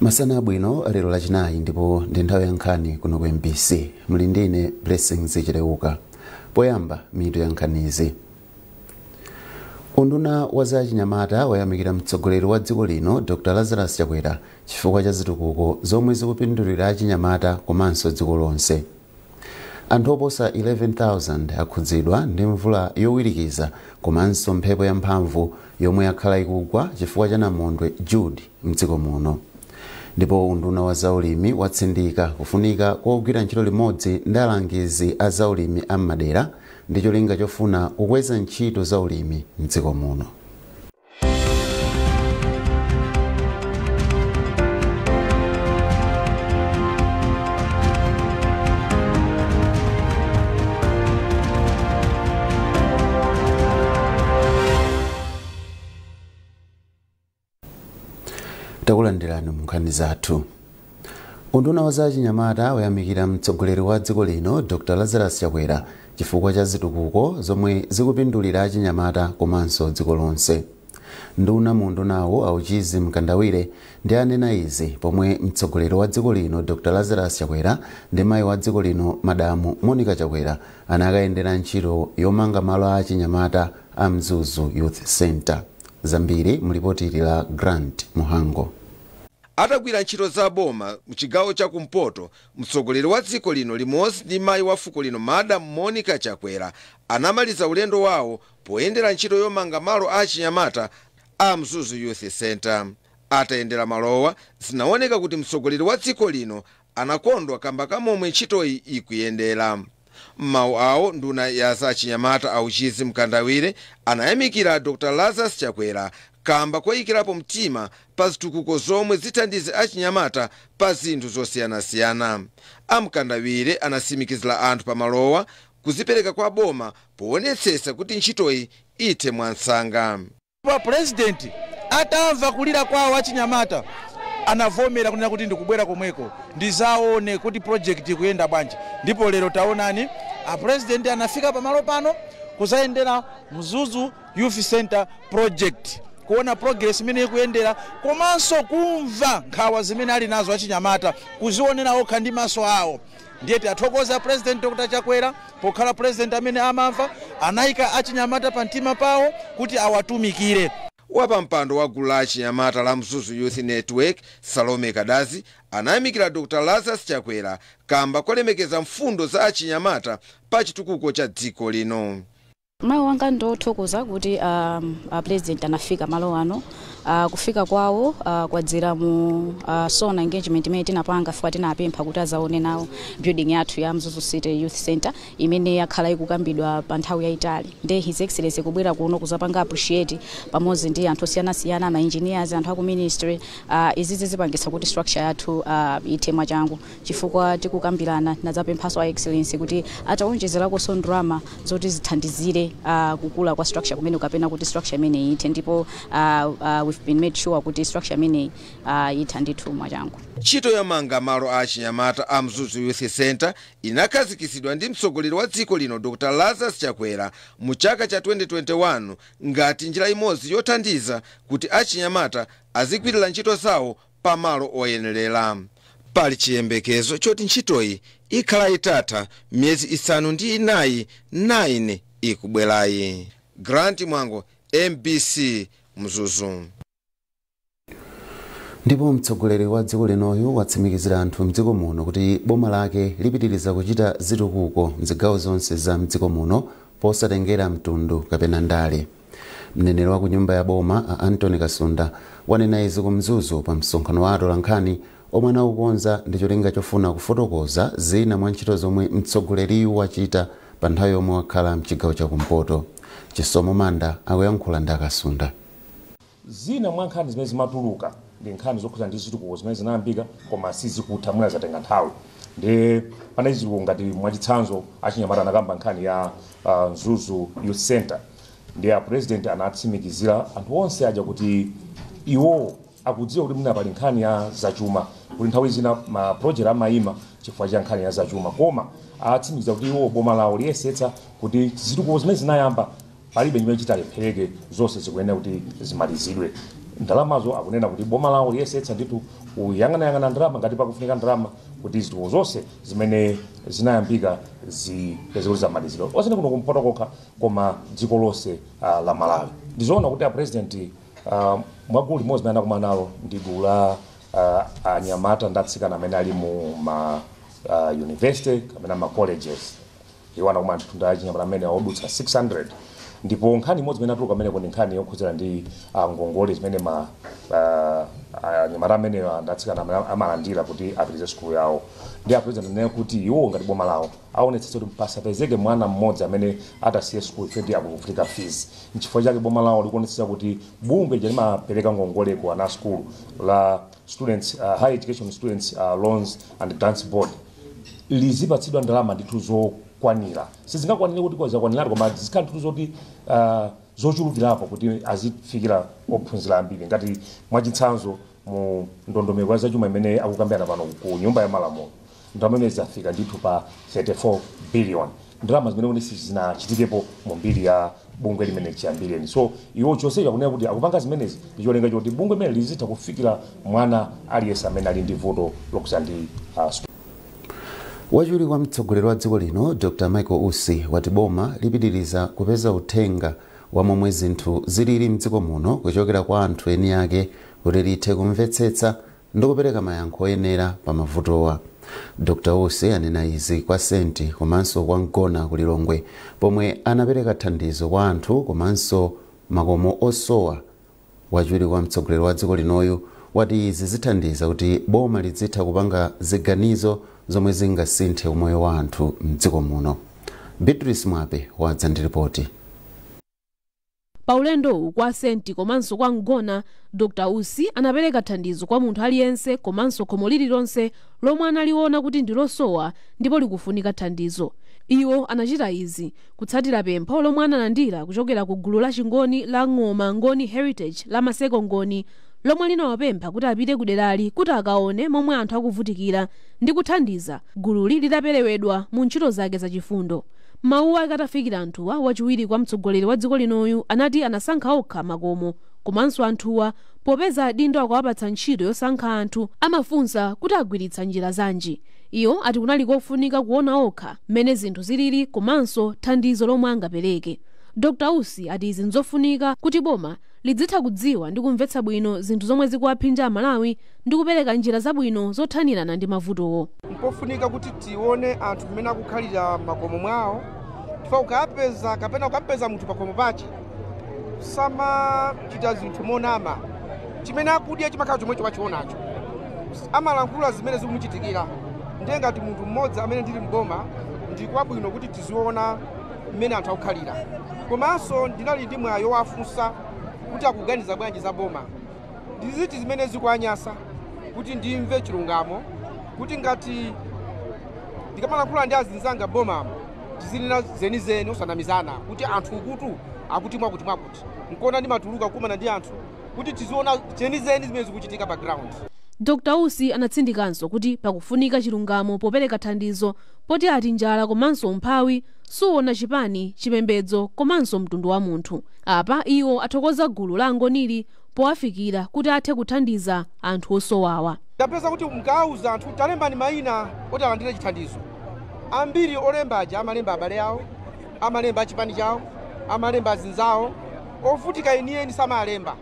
Masana abwino lero Lachinayi, ndipo ndi nthawi ya nkhani kuno ku MBC. Muli ndine Blessings Chileuka. Poyamba, mitu ya nkhanizi. Unduna wa zachinyamata wayamikira mtsogoleri wa dziko lino Dr Lazarus Chakwera chifukwa cha zitukuko zomwe zikupindulira achinyamata komanso dziko lonse. Anthu oposa 11,000 akhudzidwa ndi mvula yowirikiza komanso mphepo yamphamvu yomwe yakhala ikugwa chifukwa cha namondwe Jude mdziko muno. Ndipo unduna wa zaulimi watsindika kufunika kogwira ntchito limodzi ndi alangizi a zaulimi am'madera ndi cholinga chofuna kukweza ntchito zaulimi mdziko muno. Takulandirani mu nkhani zathu. Unduna wa zachinyamata wayamikira mtsogoleri wa dziko lino Dr Lazarus Chakwera chifukwa cha zitukuko zomwe zikupindulira achinyamata komanso dziko lonse. Nduna mu undunawo, Auchizi Mkandawire, ndi anena izi pomwe mtsogoleri wa dziko lino Dr Lazarus Chakwera ndi mayi wa dziko lino Madamu Monica Chakwera anakayendera ntchito yomanga malo a achinyamata a Mzuzu Youth Center. Zambiri mulipoti la Grant Muhango. Atagwira ntchito za boma mchigawo chakumpoto, mtsogoleri wa dziko lino limodzi ndi mayi wa fuko lino Madam Monica Chakwera anamaliza ulendo wawo poyendera ntchito yomanga malo a achinyamata a Mzuzu Youth Center. Atayendera malowa, zinaoneka kuti mtsogoleri wa dziko lino anakondwa kamba kamomwe ntchitoyi ikuyendera. M'mawu awo, nduna ya zachinyamata Auchizi Mkandawire anayamikira Dr Lazarus Chakwera kamba koyikirapo mtima pa zitukuko zomwe zithandize achinyamata pa zinthu zosiyanasiyana. Amkandawire anasimikizira anthu pamalowa kuzipereka kwa boma poonetsetsa kuti ntchitoyi ithe mwansanga. Pa president atamva kulira kwawo achinyamata, anavomera kunena kuti ndikubwera komweko ndizaone kuti project ikuyenda bwanji. Ndipo lero taonani, a president anafika pamalo pano kuzayendera Mzuzu Youth Center project, kuona progress imene ikuyendera komanso kumva nkhawa zimene ali nazo achinyamata, kuzionera okha ndi maso awo. Ndiye tiathokoza President Dr Chakwera pokhala president amene amamva, anayika achinyamata pa mtima pawo kuti awatumikire. Wapampando wa gulu la achinyamata la Mzuzu Youth Network Salome Kadazi anayamikira Dr Lazarus Chakwera kamba kolemekeza mfundo za achinyamata pa chitukuko cha dziko lino. Mawu anga ndothokoza kuti president anafika malo ano. Kufika kwawo kwadzera mu SONA engagement imene tinapanga fika, tinapempha kuti azaone nawo building yathu ya Mzuzu City Youth Center imene yakhala ikukambidwa pa nthawi yayitali. Nde His Excellency kubwera kuno kuzapanga appreciate pamodzi ndi anthu osiyanasiyana, ma engineers, anthu aku ministry, izizi zipangisa kuti structure yathu ithe mwachangu, chifukwa tikukambirana nadzapemphaso a Excellency kuti ataonjezerakonso ndalama zoti zithandizire kukula kwa structure kumene kapena kuti structure imene ithe. Ndipo we've been made sure kuti structure imene itha ndithu mwachangu. Ntchito yomanga malo a achinyamata a Mzuzu Youth Center inakhazikitsidwa ndi mtsogoleri wa dziko lino Dr Lazarus Chakwera mu chaka cha 2021 ngati njira imodzi yothandiza kuti achinyamata azigwirira ntchito zawo pamalo oyenerera. Pali chiyembekezo choti ntchitoyi ikhala itatha miyezi 9 9 ikubwerayi. Grant Mwango, MBC, Mzuzu. Ndipo mtsogoleri wa dziko linoyu watsimikizira anthu mdziko muno kuti boma lake lipitiriza kuchita zitukuko mzigawo zonse za mdziko muno posatengera mtundu kapena ndale. Mneneri wa ku nyumba ya boma a Anthony Kasunda wanena izi ku Mzuzu pa msonkhano wa atolankhani omwe anawukonza ndi cholinga chofuna kufotokoza zina mwa ntchito zomwe mtsogoleriyu wachita pa nthawi yomwe wakhala mchigawo chakumpoto. Chisomo Manda akuyankhula ndi Akasunda. Zina mwa nkhani zimene zimatuluka ndi nkhani zokhuza ndi zitukuko zimene zinayambika koma sizikutha, mwina zatenga nthawi. Ndi panali zitukuko ngati mwachitsanzo achinyamata anakamba nkhani ya Mzuzu Youth Center, ndi a president anatsimikizira anthu onse aja kuti iwo akudziwa kuti mwina pali nkhani ya zachuma, kuti nthawi zina ma project amayima chifukwa cha nkhani ya zachuma, koma atsimikiza kuti iwo boma lawo liyesetsa kuti zitukuko zimene zinayamba palibe chimene chitalephereke, zonse zikuyenera kuti zimalizidwe. Ndalamazo akunena kuti boma lawo liyesetsa ndithu kuyang'anayang'ana ndalama ngati pakufunika ndalama kuti zitukuko zonse zimene zinayambika zipeze kuti zamalizidwa, osati kuno kumpoto kokha koma dziko lonse la Malawi. Ndizoona kuti a president mwa gulu limodzi limene anakumana nalo ndi gulu la anyamata ndi atsikana amene ali mu ma university kapena ma colleges. Iwo anakumana ndithu ndi achinyamata amene odutsa 600, ndipo nkhani imodzi imene atuluka ameneko ndi nkhani yokhudzana ndi ngongole zimene ma anyamata amene ndi atsikana amene amalandira kuti apitirize sukulu yawo. Ndi a president anena kuti iwo ngati boma lawo aonetsetsa kuti pasapezeke mwana mmodzi amene atasiye sukulu chifukwa akuvutika fees. Nchifukwa chake boma lawo likuonetsetsa kuti bungwe lija limapereka ngongole ku ana sukulu la students Higher Education Students Loans and Grants Board lizipatsidwa ndalama ndithu zokwanira. Sizingakwanire kuti zakwaniratu, koma zizikhala ndithu zoti zochulukirapo kuti azifikira ophunzira ambiri. Ngati mwachitsanzo mu ndondomeko ya zachuma imene akukambirana pano ku Nyumba ya Malamulo, ndalama imene zafika ndithu pa 34 billion, ndalama zimene kuti sizinachitikepo mu mbiri ya bungwe limene chiyambireni. So iwo chonsecho akunena kuti akupanga zimenezi ndi cholinga choti bungwe limene lizitha kufikira mwana aliyense amene ali ndi vuto lokhuza ndi Wachiwiri kwa mtsogoleri wa dziko lino Dr Michael Usi wati boma lipitiriza kupeza uthenga wa momwe zinthu zilili mdziko muno kuchokera kwa anthu eni ake kuti lithe kumvetsetsa ndi kupereka mayankho oyenera pa mavutowa. Dr Usi anena izi kwa Senti komanso kwa Mgona ku Lilongwe pomwe anapereka thandizo kwa anthu komanso makomo osowa. Wachiwiri kwa mtsogoleri wa dziko linoyu wati izi zithandiza kuti boma lizitha kupanga ziganizo zomwe zingasinthe umoyo wa anthu mdziko muno. Beatrice Mwape wadza ndi ripoti. Pa ulendowu kwa Senti komanso kwa Mgona, Dr Usi anapereka thandizo kwa munthu aliyense komanso khomo lililonse lomwe analiona kuti ndi losowa ndipo likufunika thandizo. Iwo anachita izi kutsatira pempho lomwe analandira kuchokera ku gulu la Chingoni la Ng'oma Ngoni Heritage la Maseko Ngoni, lomwe linawapempha kuti apite ku derali kuti akaone momwe anthu akuvutikira ndi kuthandiza. Gululi litaperewedwa mu ntchito zake zachifundo. Mawuwa akatafikira anthuwa, wachiwiri kwa mtsogoleri wa dziko linoyu anati anasankha okha makomo komanso anthuwa, popeza adindo akawapatsa ntchito yosankha anthu amafunsa kuti agwiritsa njira zanji. Iyo ati kunali kofunika kuona okha mmene zinthu zilili komanso thandizo lomwe angapereke. Dr Usi ati izi nzofunika kuti boma lidzitha kudziwa ndi kumvetsa bwino zinthu zomwe zikuwaphinja Amalawi ndi kupereka njira zabwino zothanirana ndi mavutowo. Mpofunika kuti tione anthu mmene akukhalira makomo mwawo, chifukwa ukapeza kapena ukapeza munthu pakhomo pache samachita zinthu monama. Chimene akudya chimakhala chomwecho wachionacho, amalankhula zimene zikumuchitikira. Ndiye ngati munthu mmodzi amene ndili mboma, ndikwabwino kuti tiziona mmene anthu akukhalira. Komanso ndinali ndi mwayi wafunsa kuti akuganiza bwanji za boma, ndiziti zimene zikuanyasa, kuti ndimve chilungamo, kuti ngati ndikamalankhula ndi azinzanga bomamo tizinena zenizeni osanamizana, kuti anthu ukutu akuti mwakuti mwakuti. Nkona ndimatuluka kukumana ndi anthu kuti tiziona zenizeni zimene zikuchitika pa ground. Dr Usi anatsindikanso kuti pakufunika chilungamo popereka thandizo, poti ati njala komanso umphawi suona chipani, chipembedzo komanso mtundu wa munthu. Apa iwo athokoza gulu la Angonili powafikira kuti athe kuthandiza anthu osowawa. Ndapeza kuti mukawuza anthu talembani mayina oti alandire chithandizo, ambiri olembaja amalemba abale awo, amalemba achipani chawo, amalemba azinzawo. Ovutika enieni samalemba.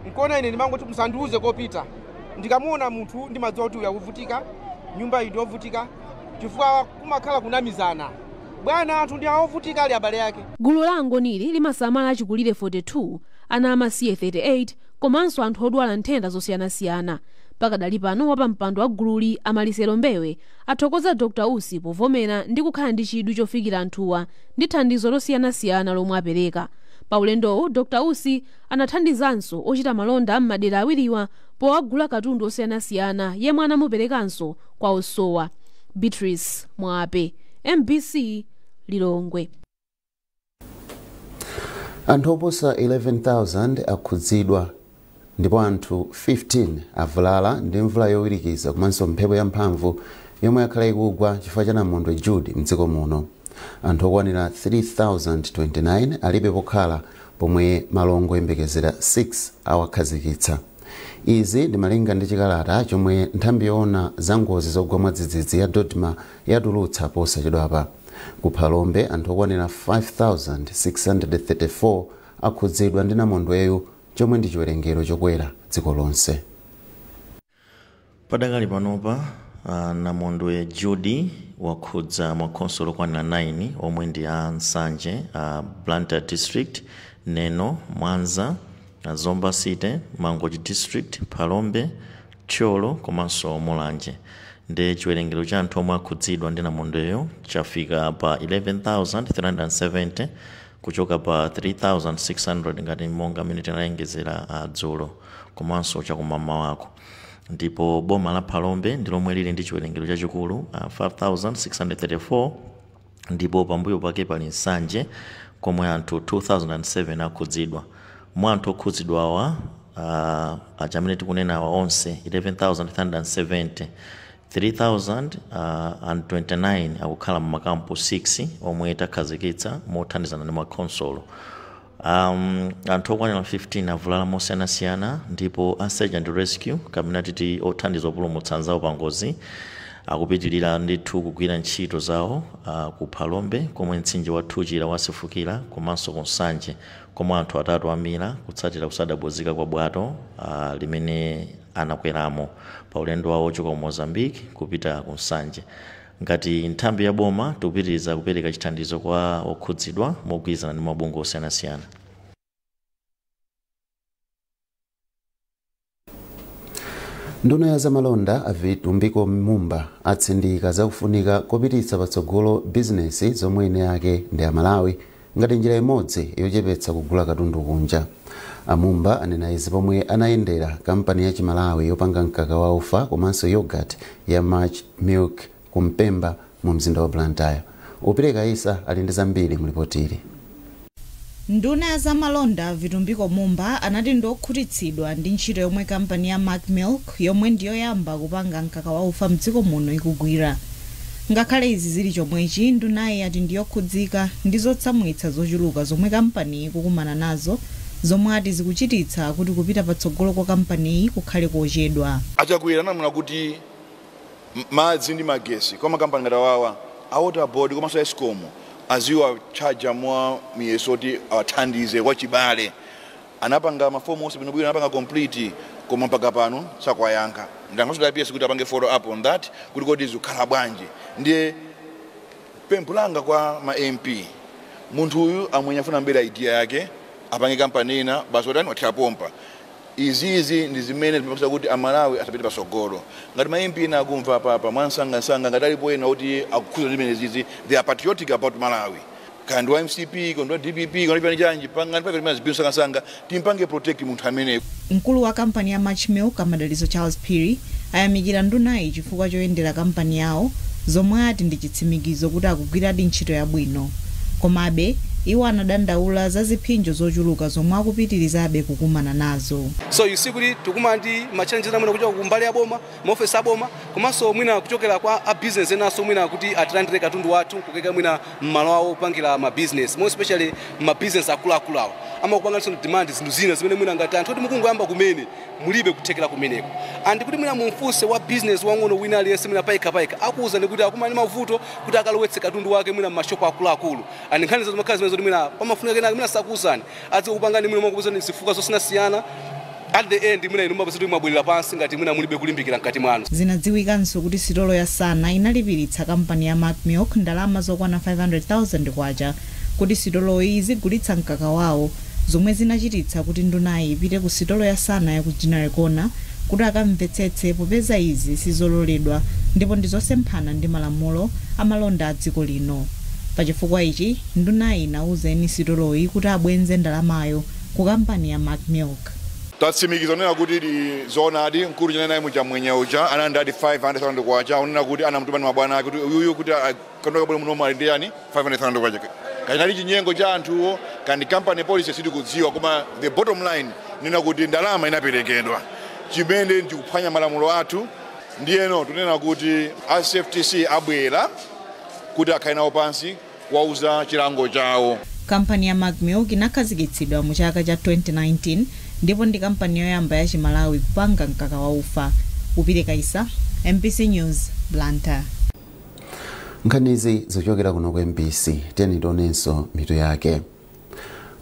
Nkona ine ndimangoti musandiuze kopita, ndikamuona munthu ndimadziwa kuti uyu akuvutika, nyumba iyi ndiovutika, chifukwa kumakhala kunamizana, bwana anthu ndi aovutika ali abale ake. Gulu la Angonili limasamala achikulire 42, ana amasiye 38 komanso anthu odwala nthenda zosiyanasiyana. Pakadali pano wapampando wa gululi Amalisero Mbewe athokoza Dr Usi povomera ndi kukhala ndi chidwi chofikira anthuwa ndi thandizo losiyanasiyana lomwe apereka. Pa ulendowu Dr Usi anathandizanso ochita malonda m'madera awiriwa powagula katundu osiyanasiyana yemwe anamuperekanso kwa osowa. Beatrice Mwape, MBC, Lilongwe. Anthu oposa 11,000 akhudzidwa ndipo anthu 15 avulala ndi mvula yowirikiza komanso mphepo yamphamvu yomwe yakhala ikugwa chifukwa cha namondwe Jude mdziko muno. Anthu okwanira 3029 alibe pokhala Pomwe malo ongoyembekezera 6 awakhazikitsa. Izi ndi malinga ndi chikalata chomwe nthambi yoona za ngozi zogwa mwadzidzidzi ya DoDMA yatulutsa posachedwapa. Ku Phalombe, anthu okwanira 5634 akhudzidwa ndi namondweyu, chomwe ndi chiwerengero chokwera dziko lonse. Padakali panopa, namondwe Judy wakhudza makhonsolo okwanira 9, omwe ndi a Nsanje, Blantyre District, Neno, Mwanza, Zomba City, Mangochi District, Phalombe, Thyolo komanso Mulanje. Ndi chiwerengero cha anthu omwe akhudzidwa ndi namondweyo chafika pa 11,370 kuchoka pa 3600 ngati monga mmene tinalengezera dzulo komanso chakumamawako. Ndipo boma la Phalombe ndi lomwe lili ndi chiwerengero chachikulu, 5634, ndipo pambuyo pake pali Nsanje komwe anthu 2007 akhudzidwa. Mwa anthu okhudzidwawa, aja amene tikunenawa onse 11,370, 3029 akukhala m'makampu 6 omwe takhazikitsa mothandizana ndi makhonsolo. Anthu okwanira 15 avulala mosiyanasiyana, ndipo a search and rescue, kapena titi othandiza opulumutsa anzawo pa ngozi, akupitirira ndithu kugwira ntchito zawo ku Phalombe komwe mtsinje wa Thuchira wasefukira, komanso ku Nsanje komwe anthu atatu amira kutsatira kusadabuzika kwa bwato limene anakweramo pa ulendo wawo ochoka ku Mozambique kupita ku Nsanje. Ngati nthambi ya boma, tikupitiriza kupereka chithandizo kwa okhudzidwa mogwirizana ndi mabungwe osiyanasiyana. Nduna ya zamalonda a Vitumbiko Mumba atsindika zakufunika kopititsa patsogolo bizinesi zomwe eni ake ndi Amalawi ngati njira imodzi yochepetsa kugula katundu kunja. Amumba anena izi pomwe anayendera kampani ya Chimalawi yopanga mkaka wa ufa komanso yogurt ya March Milk kumpemba mu mzinda wa Blantyre. Upereka Isa ali ndi zambiri mlipotiri. Nduna ya zamalonda Vitumbiko Mumba anati ndiokhutitsidwa ndi ntchito yomwe kampani ya Mark Milk, yomwe ndiyoyamba kupanga mkaka wa ufa mdziko muno, ikugwira. Ngakhale izi zili chomwechi, ndunayi ati ndiyokhudzika ndi zotsamwitsa zochuluka zomwe kampani ikukumana nazo, zomwe ati zikuchititsa kuti kupita patsogolo kwa kampaniyi kukhale kochedwa. Achakwera anamuna kuti madzi ndi magesi kwa makampani ngati awawa, a Water Board komanso ESCOM, aziwa chaja mwa miyeso kuti awathandize kwa chibale. Anapanga mafomu onse bwinobwino, anapanga complete, koma mpaka pano sakwayankha. Ndangoso PS kuti apange follow up on that, kuti kodi zikukhala bwanji. Ndiye pempho langa kwa ma MP, munthu uyu amwenye afuna mbere idea yake, apange kampani ina basi, watani, wathira pompa. Izizi ndi zimene zimapangitsa kuti Amalawi asapite pasogolo. Ngati ma MP ena akumva papa, mwansangasanga, ngati alipo ena kuti akukhuza zimene zizi, they are patriotic about Malawi, kandi wa MCP, kandi wa DPP, kandi chipani chanji, pangani private zimene zibinsangasanga, timpange protect munthu amene. Mkulu wa kampani ya March Milk, Amadalizo Charles Phiri, ayamikira ndunayi chifukwa choyendera kampani yawo, zomwe ati ndi chitsimikizo kuti akugwiradi ntchito yabwino. Komabe iwo anadandaula za ziphinjo zochuluka zomwe akupitirizabe kukumana nazo. So you see kuti tikumana ndi ma challenges amene kuchoka kumbali ya boma, maofesi aboma, komanso mwina kuchokera kwa a business enanso, mwina kuti atilandire katundu wathu kukeka mwina mmalo awo opangira ma business, more especially ma business akuluakulu awo amakupanganso demand zinthu zina zimene mwina ngati anthu oti mukungoyamba kumene mulibe kuthekera kumeneko. And kuti mwina mumfunse wa business wang'ono wina aliyense mwina payekha akuwuzani kuti akumana ndi mavuto kuti akalowetse katundu wake mwina m'mashopu akuluakulu. And nkhani zamakhala zimene zoti mwina pamafunika kenaka mwina sakuwuzani, azikupangani mwina mwakuwuzani zifukwa zosiyanasiyana. At the end mwina inu mapeza kuti mwabwerera pansi ngati mwina mulibe kulimbikira mkati mwanu. Zinadziwikanso kuti sitolo ya Sana inalipiritsa kampani ya Mark Milk ndalama zokwana 500,000 kwacha kuti sitoloyi izigulitsa mkaka wawo, zomwe zinachititsa kuti ndunayi ipite ku sitolo ya Sana ya ku Ginnery Corner kuti akamvetsetse, popeza izi sizololedwa ndipo ndizosemphana ndi malamulo amalonda a dziko lino. Pachifukwa ichi, ndunayi inauza eni sitoloyi kuti abwenze ndalamayo ku kampani ya Mark Milk. Tatsimikiza kunena kuti ndi zoonadi, mkulu chene naye muja mwenye uja anandadi 500,000 kwacha, unena kuti anamutuma ndi mabwana ake kuti uyuyu kuti kandoka bwino munomu ali ndi yani 500,000 kwacha. Kachinali chinyengo cha anthuwo kandi company policy, sitikudziwa, koma the bottom line nena kuti ndalama inaperekedwa, chimene ndikuphwanya malamulo athu. Ndiyeno tunena kuti a CFTC abwera kuti akhale nawo pansi kuwauza chilango chawo. Kampani ya Macmilk inakhazikitsidwa mu chaka cha 2019 ndipo ndi kampani yoyamba ya Chimalawi kupanga mkaka wa ufa. Upire Kaisa, MBC News, Blantyre. Nkhanizi zochokera kuno ku MBC. Tiyeni tionenso mitu yake.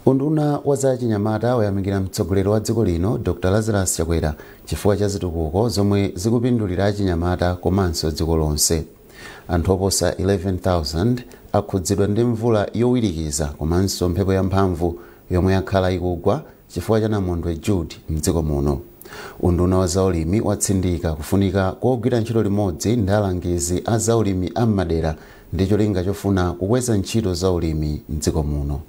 Unduna wa zachinyamata wayamikira mtsogoleri wa dziko lino Dr Lazarus Chakwera chifukwa cha zitukuko zomwe zikupindulira achinyamata komanso dziko lonse. Anthu oposa 11,000 akhudzidwa ndi mvula yowirikiza komanso mphepo yamphamvu yomwe yakhala ikugwa chifukwa cha namondwe Jude mdziko muno. Unduna wa zaulimi watsindika kufunika kogwira ntchito limodzi ndi alangizi a zaulimi am'madera ndi cholinga chofuna kukweza ntchito zaulimi mdziko muno.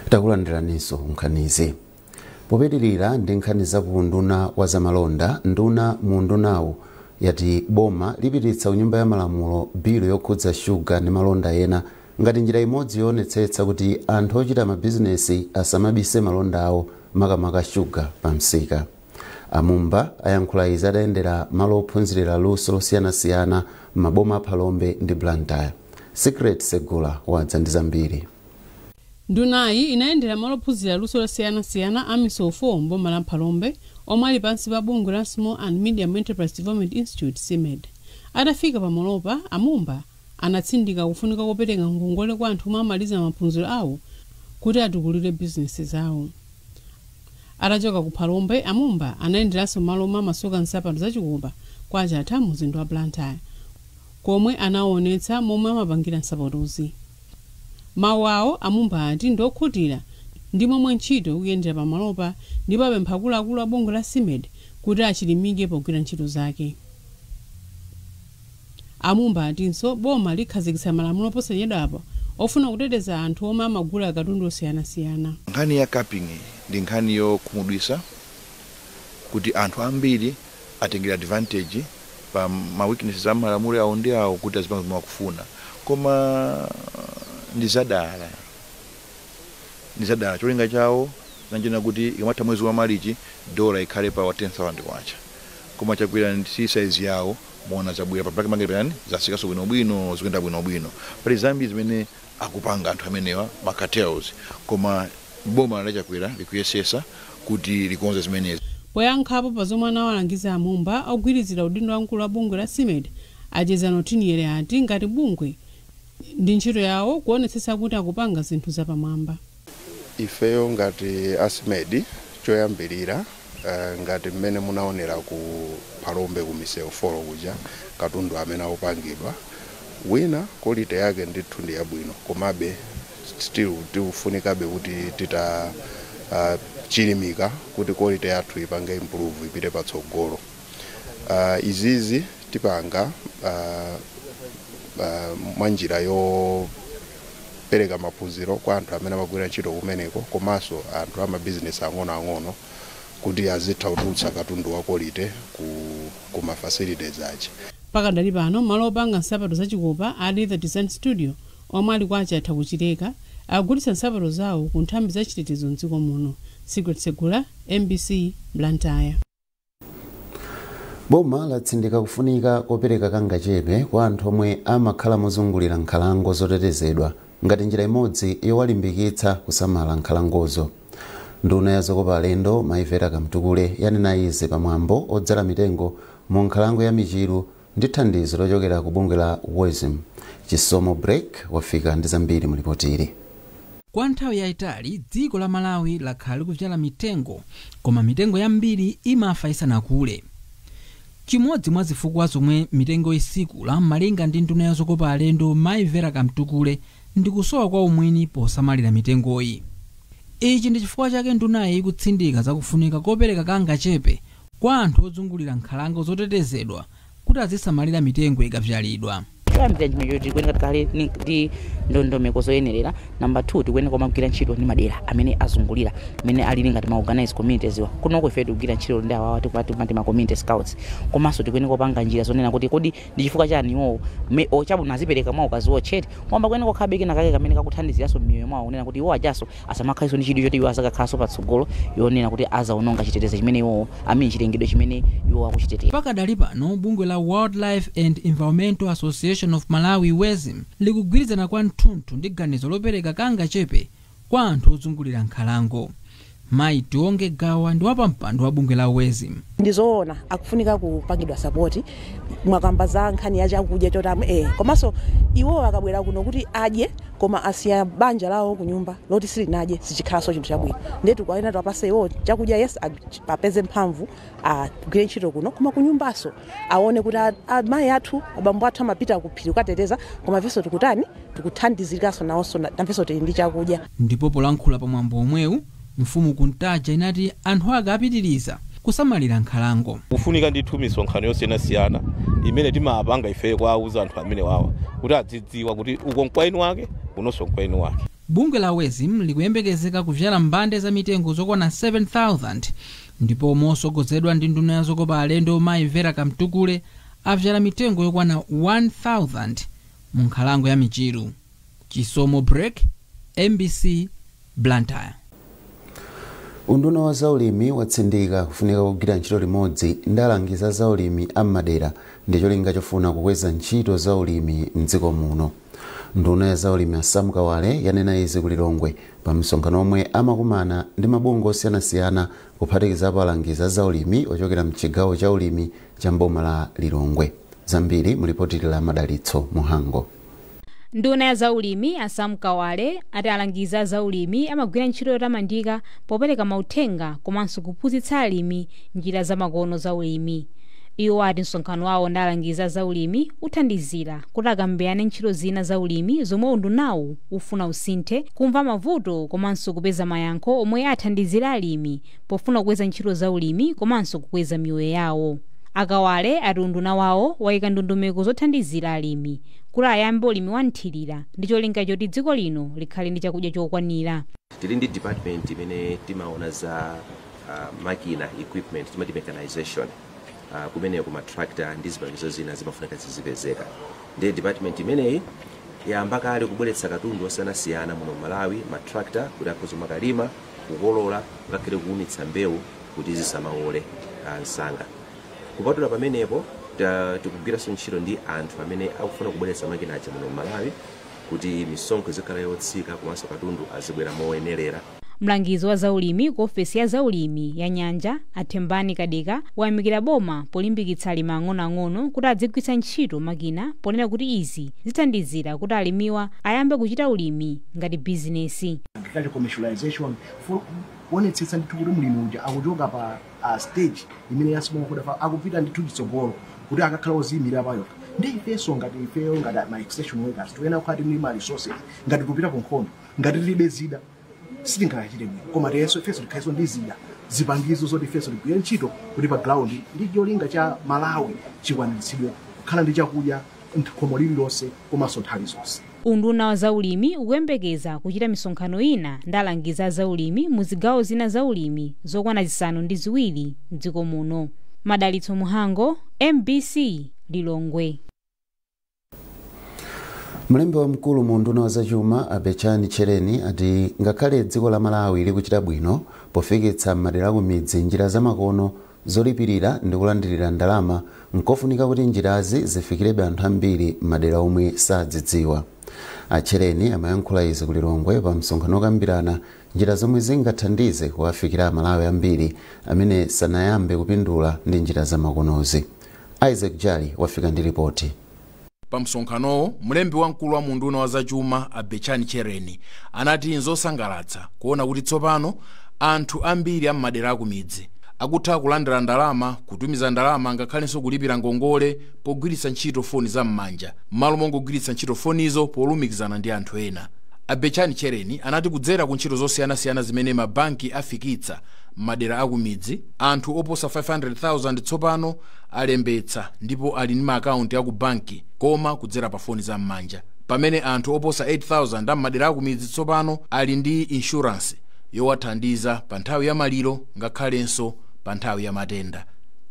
Takulandiraninso nkhanizi. Popitirira ndi nkhani za ku unduna wa zamalonda, nduna mu undunawu yati boma lipititsa ku nyumba ya malamulo bilu yokhudza shuga ndi malonda ena ngati njira imodzi yoonetsetsa kuti anthu ochita mabizinesi asamabise malonda awo, makamaka shuga pa msika. Amumba ayankhula izi adayendera malo ophunzirira luso losiyanasiyana m'maboma a Phalombe ndi Blantyre. Secret Segula wadza ndi zambiri. Ndunayi inayendera malo ophunzira luso losiyanasiyana a misewu 4 mboma la Phalombe omwe ali pansi pa bungwe la Small and Medium Enterprise Development Institute, SMED. Atafika pamalopa, Amumba anatsindika kufunika kopereka ngongole kwa anthu omwe amaliza maphunziro awo kuti atukulire bizinesi zawo. Atachoka ku Phalombe, Amumba anayenderanso malo omwe amasoka nsapato zachikopa kwa Achatha mzinda wa Blantyre, komwe anaonetsa momwe amapangira nsapatozi. Mawu awo, Amumba ati ndi okhutira ndi momwe ntchito ikuyendera pamalopa ndipo apempha akuluakulu a bungwe la SMED kuti achilimike pogwira ntchito zake. Amumba atinso boma likhazikitsa malamulo posachedwapa ofuna kuteteza anthu omwe amagula katundu osiyanasiyana. Nkhani ya capping ndi nkhani yokhumudwitsa kuti anthu ambiri atengera advantage pa ma weaknesses a malamulo awo ndi awo kuti azipanga zomwe akufuna, koma ndi zadala. Cholinga chawo nanjena kuti ikamatha mwezi wa Marichi dola ikhale pa 10,000 kwacha, koma Chakwera si size yawo. Muona zabwera pa black market pani zasikaso bwinobwino, zikuyenda bwinobwino. Pali zambiri zimene akupanga anthu amenewa, ma cartels, koma boma la Chakwera likuyesesa kuti likonze zimenezi. Poyankhapo pa zomwe anawalangiza Amumba, ogwirizira udindo wamkulu wa bungwe la SMED Achezano Tiniere ati ngati bungwe ndi ntchito yawo kuonetsetsa kuti akupanga zinthu zapamwamba. Ifeyo ngati a SMED, choyambirira, ngati mmene munaonera ku Phalombe ku misewu 4 kuja, katundu amene akupangidwa wina quality yake ndithu ndi yabwino, komabe still tikufunikabe kuti tita chilimika kuti quality yathu ipange improve, ipite patsogolo. Izizi tipanga mwanjira yopereka maphunziro kwa anthu amene amagwira ntchito kumeneko komanso anthu amabizinesi ang'onoang'ono kuti azitha kutulutsa katundu wa quality ku ma facilities aja. Pakadali pano, malo opanga nsapato zachikopa a Leather Design Studio omwe ali kwa Achatha kuchileka akugulitsa nsapato zawo ku nthambi zachitetezo mdziko muno. Secret Segula, MBC, Blantyre. Boma latsindika kufunika kopereka kangachepe kwa anthu omwe amakhala mozungulira nkhalango zotetezedwa ngati njira imodzi yowalimbikitsa kusamala nkhalangozo. Nduna ya zokopa alendo Mayi Vera Kamtukule yanena izi pamwambo odzala mitengo mu nkhalango ya Michiru ndi thandizo lochokera ku bungwe la WOSM. Chisomo Break wafika ndi zambiri mulipotiri. Kwa nthawi yayitali dziko la Malawi lakhala likudzala mitengo, koma mitengo yambiri imafa isanakule. Chimodzi mwa zifukwa zomwe mitengo isikula, malinga ndi nduna ya zokopa alendo Mayi Vera Kamtukule, ndi kusowa kwa umwini posamalira mitengoyi. Ichi ndi chifukwa chake ndunayi ikutsindika zakufunika kopereka kangachepe kwa anthu ozungulira nkhalango zotetezedwa kuti azisamalira mitengo ikadzalidwa. Choyambira chimene choti kuyenera tikhale ndi Ndondomeko zoyenerera. Namba 2, tikuyenera kumagwira ntchito ndi madera amene azungulira, amene alili ngati ma organized communities wa kunoko. Ife tikugwira ntchito ndi awawa, timati ma community scouts. Komanso tikuyenera kupanga njira zonena kuti kodi ndi chifukwa chani iwowo chabwino azipereka mwawo kaziwotchete kwamba kuyenera kukhala kena kake kamene kakuthandiziranso m'miyoyo mwawo, kunena kuti iwo ajaso asamakhalenso ndi chidwi choti iwo azakakhalanso patsogolo yonena kuti azaononga chitetezo chimene iwowo amene chilengedwe chimene iwo akuchiteteza. Pakadali pano, bungwe la Wildlife and Environmental Association of Malawi, WEZIM, likugwirizana kwathunthu ndi ganizo lopereka kangachepe kwa anthu ozungulira nkhalango. Mayi Tionge Gawa ndi wapampando wa bungwe la WEZIM. Ndizoona, akufunika kupangidwa support. Mwakamba za nkhani ya chakudya chotamu, komanso iwo akabwera kuno kuti adye koma asiya banja lawo kunyumba loti silinadye, sichikhalanso chinthu chabwino. Ndetu kwaena tiwapase iwo chakudya, yes, apeze mphamvu agwire ntchito kuno, koma kunyumbaso aone kuti amayi athu, abambo athu amapita kuphiri kukateteza, koma ifenso tikutani, tikuthandiziraso nawonso, namfenso tili ndi chakudya. Ndipo polankhula pamwambo omwewu, mfumu Kuntaja inati anthu ake apitiriza kusamalira nkhalango. Kufunika ndithu misonkhano yosiyanasiyana imene timapanga ifeyo kuwauza anthu amene wawa kuti adzidziwa kuti uko nkwainu wake, kunonso nkwainu wake. Bungwe la WEZIM likuyembekezeka kuvyala mbande za mitengo zokwana 7000, ndipo mosogozedwa ndi nduna ya zokopa alendo mayi Vera Kamtukule, avyala mitengo yokwana 1000 mu nkhalango ya Michiru. Chisomo Break, MBC, Blantyre. Unduna wa zaulimi watsindika kufunika kugwira ntchito limodzi ndi alangizi a zaulimi am'madera ndi cholinga chofuna kukweza ntchito zaulimi mdziko muno. Nduna ya zaulimi a Sam Kawale yanena izi ku Lilongwe pa msonkhano omwe amakumana ndi mabungwe osiyanasiyana, kuphatikizapo alangizi a zaulimi ochokera mchigawo cha ulimi cha mboma la Lilongwe. Zambiri mulipoti la Madalitso Muhango. Nduna ya zaulimi a Sam Kawale ati alangizi a zaulimi amagwira ntchito yotamandika popereka mauthenga komanso kuphunzitsa alimi njira zamakono za ulimi. Iwo ati msonkhano wawo ndi alangizi a zaulimi uthandizira kuti akambirane ntchito zina za ulimi zomwe undunawu ufuna usinthe, kumva mavuto komanso kupeza mayankho omwe athandizira alimi pofuna kukweza ntchito za ulimi komanso kukweza miyoyo yawo. Akawale ati unduna wawo wayika ndondomeko zothandizira alimi kuti ayambe ulimi wa nthirira ndi cholinga choti dziko lino likhale ndi chakudya chokwanira. Tili ndi department imene timaona za makina, equipment, timati mechanization, kumeneko ma tractor ndi zipangizo zina zimafunika zizipezeka. Ndiye department imeneyi yamba kale kubweretsa katundu osiyanasiyana muno Malawi, ma tractor kuti akhoza makalima, kukolola, ngakhale kuwumitsa mbewu kuti zisamaole msanga. Kupatula pamenepo, tikugwiranso ntchito ndi anthu amene akufuna kubweretsa makina aja muno Malawi kuti misonkho izikhala yotsika komanso katundu azibwera moyenerera. Mlangizi wa zaulimi ku ofesi ya zaulimi ya nyanja Athembani Kadeka wayamikira boma polimbikitsa alimi ang'onoang'ono kuti adzigwiritsa ntchito makina, ponena kuti izi zithandizira kuti alimiwa ayambe kuchita ulimi ngati bizinesi. Agriculture commercialization, kuonetsetsa ndithu kuti mlimi uja akuchoka pa stage imene ya smallholder farm akupita ndithu chitsogolo kuti akakhala oziyimira payokha. Ndi ifenso ngati ifeyo ngati ma extension workers tikuyenera kukhala tili ma resources. Ngati tikupita ku nkhondo, ngati tilibe zida sitingachite bwino, koma tiyenso ifenso tikhalenso ndi zida, zipangizo zoti ifenso tigwire ntchito kuti pa ground ndi cholinga cha Malawi chikwaniritsidwe, kukhala ndi chakudya khomo lililonse komanso nthawi zonse. Unduna wa zaulimi ukuyembekeza kuchita misonkhano ina ndi alangizi a zaulimi mu zigawo zina za ulimi zokwana 7 mdziko muno. Madalitso Muhango, MBC, Lilongwe. Mlembi wamkulu mu unduna wa zachuma Abechani Chereni ati ngakhale dziko la Malawi likuchita bwino pofikitsa m'madera ku midzi njira zamakono zolipirira ndi kulandirira ndalama, nkofunika kuti njirazi zifikirebe anthu ambiri m'madera omwe sadzidziwa. Achereni amayankhula izi ku Lilongwe pa msonkhano okambirana njira zomwe zingathandize kuwafikira Amalawi ambiri amene sanayambe kupindula ndi njira zamakonozi. Isaac Jali wafika ndi ripoti. Pa msonkhanowo, mlembi wamkulu wa munduna wa zachuma Abechani Chereni anati nzosangalatsa kuona kuti tsopano anthu ambiri am'madera akumidzi akutha kulandira ndalama, kutumiza ndalama, ngakhalenso kulipira ngongole pogwiritsa ntchito foni zam'manja m'malo mongogwiritsa ntchito fonizo polumikizana ndi anthu ena. Abechani Chereni anati kudzera ku ntchito zosiyanasiyana zimene mabanki afikitsa m'madera akumidzi, anthu oposa 500,000 tsopano alembetsa ndipo ali ndi maakaunti aku banki koma kudzera pa foni zam'manja. Pamene anthu oposa 8000 am'madera akumidzi tsopano ali ndi insurance yowathandiza pa nthawi ya maliro ngakhalenso pa nthawi ya matenda.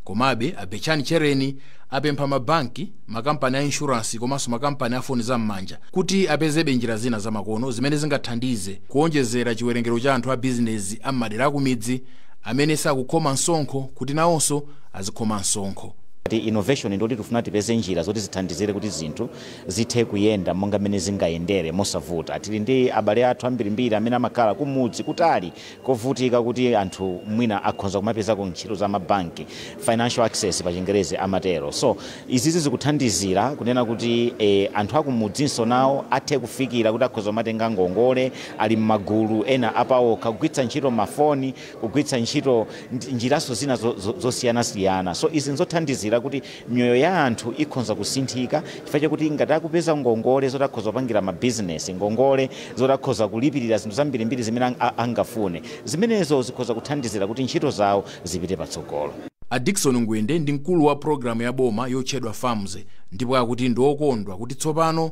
Komabe Abechani Chereni apempha mabanki, makampani a insurance komanso makampani a foni zam'manja kuti apezebe njira zina zamakono zimene zingathandize kuonjezera chiwerengero cha anthu a bizinezi am'madera akumidzi amene sakukhoma msonkho kuti nawonso azikhoma msonkho. Innovation ndoti tifuna tipeze njira zoti zithandizire kuti zinthu zithe kuyenda monga mmene zingayendere mosavuta. Tili ndi abale athu ambirimbiri amene amakhala kumudzi kutali kovutika kuti anthu mwina akhonza kumapezako ntchito za mabanki, financial access pa Chingerezi amatero. So izizi zikuthandizira kunena kuti anthu akumudzinso nawo athe kufikira kuti akhoza kumatenga ngongole ali m'magulu ena apawokha, kugwiritsa ntchito mafoni, kugwiritsa ntchito njiraso zina zosiyanasiyana. So izi nzothandizira kuti miyoyo ya anthu ikhonza kusinthika, chifukwa chakuti ngati akupeza ngongole zoti akhoza kupangira mabizinesi, ngongole zoti akhoza kulipirira zinthu zambirimbiri zimene angafune, zimenezo zikhoza kuthandizira kuti ntchito zawo zipite patsogolo. A Dickson Ngwende ndi mkulu wa programu ya boma yotchedwa FAMS ndipo akuti ndi okondwa kuti tsopano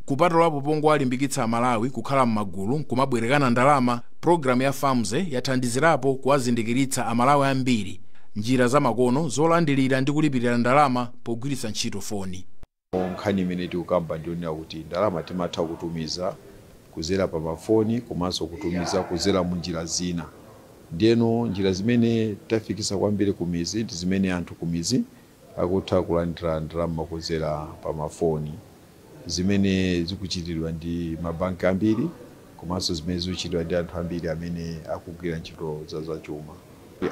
kupatulapo pongo alimbikitsa Amalawi kukhala m'magulu nkumabwerekana ndalama, programu ya FAMS yathandizirapo kuwazindikiritsa Amalawi ambiri njira zamakono zolandilira ndi kulipirira ndalama pogwiritsa ntchito foni. Nkhani imene tikukamba ndionera kuti ndalama timatha kutumiza kuzera pa mafoni komanso kutumiza kuzera mu njira zina. Ndiyeno njira zimene tafikisa kwambiri kumizi ndi zimene anthu kumizi akutha kulandira ndalama kuzera pa mafoni, zimene zikuchitidwa ndi mabanki ambiri komanso zimene zikuchitidwa ndi anthu ambiri amene akugwira ntchito za zachuma.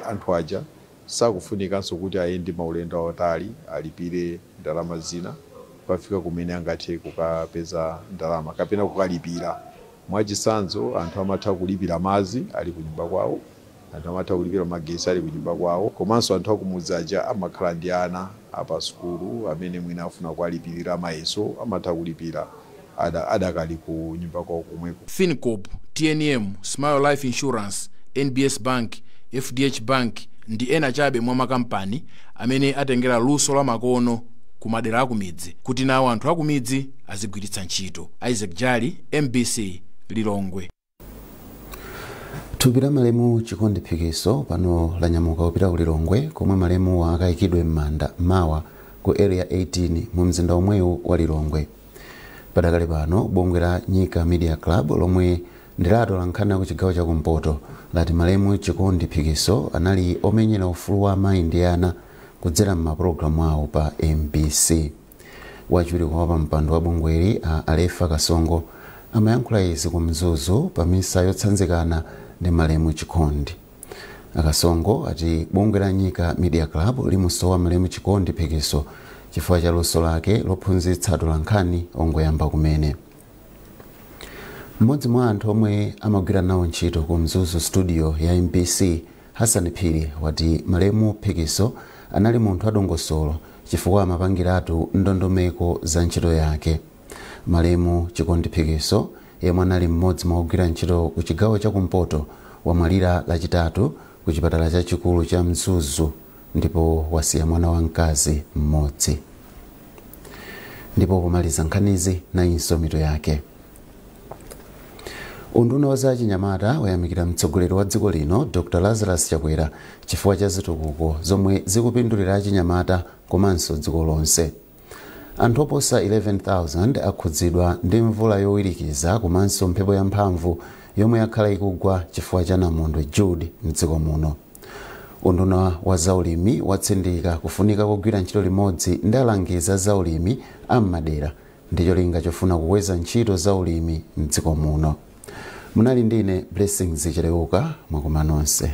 Anthu aja sakufunikanso kuti ayende maulendo awatali alipire ndalama zina kukafika kumene angathe kukapeza ndalama kapena kukalipira. Mwachitsanzo, anthu amatha kulipira madzi ali kunyumba kwawo, anthu amatha kulipira magesi ali kunyumba kwawo, komanso anthu akumudzi aja amakhala ndi ana apa sukulu amene mwina afuna kuwalipirira mayeso, amatha kulipira adakali ku nyumba kwawo komweko. FinCorp, TNM, Smile Life Insurance, NBS Bank, FDH Bank ndi ena chabe mwa makampani amene atengera luso la makono ku madera akumidzi kuti nawo anthu akumidzi azigwiritsa ntchito. Isaac Jali, MBC, Lilongwe. Thupi la malemu Chikondi Phikiso pano lanyamuka kupita ku Lilongwe komwe malemu akayikidwe m'manda mawa ku Area 18 mu mzinda omwewu wa Lilongwe. Padakale pano bungwe la Nyika Media Club lomwe ndilatola nkhani ku chigawo chakumpoto lati malemu Chikondi Phikiso anali omenyera ufulu wa amayi ndi ana kudzera m'mapulogalamu awo pa MBC. Wachiwiri kwa wapampando wa bungweli a Alefa Kasongo amayankhula izi ku Mzuzu pa misa yotsanzikana ndi malemu Chikondi. Akasongo ati bungwe la Nyika Media Club limusowa malemu Chikondi Phikiso chifukwa cha luso lake lophunzitsa atolankhani ongoyamba kumene. Mmodzi mwa anthu omwe amagwira nawo ntchito ku Mzuzu studio ya MBC, Hassan Phiri, wati malemu Phikiso anali munthu adongosolo chifukwa amapangiratu ndondomeko za ntchito yake. Malemu Chikondi Phikiso yemwe anali mmodzi mwa ogwira ntchito ku chigawo chakumpoto wamwalira Lachitatu ku chipatala chachikulu cha Mzuzu ndipo wasiya mwana wamkazi mmodzi. Ndipo pomaliza nkhanizi nayinso mitu yake. Unduna wa zachinyamata wayamikira mtsogoleri wa dziko lino Dr. Lazarus Chakwera chifukwa cha zitukuko zomwe zikupindulira achinyamata komanso dziko lonse. Anthu oposa 11,000 akhudzidwa ndi mvula yowirikiza komanso mphepo yamphamvu yomwe yakhala ikugwa chifukwa cha namondwe Jude mdziko muno. Unduna wa zaulimi watsindika kufunika kugwira ntchito limodzi ndi alangizi a zaulimi am'madera ndi cholinga chofuna kukweza ntchito zaulimi mdziko muno. Munali ndine Blessings Chileuka, mwakoma nonse.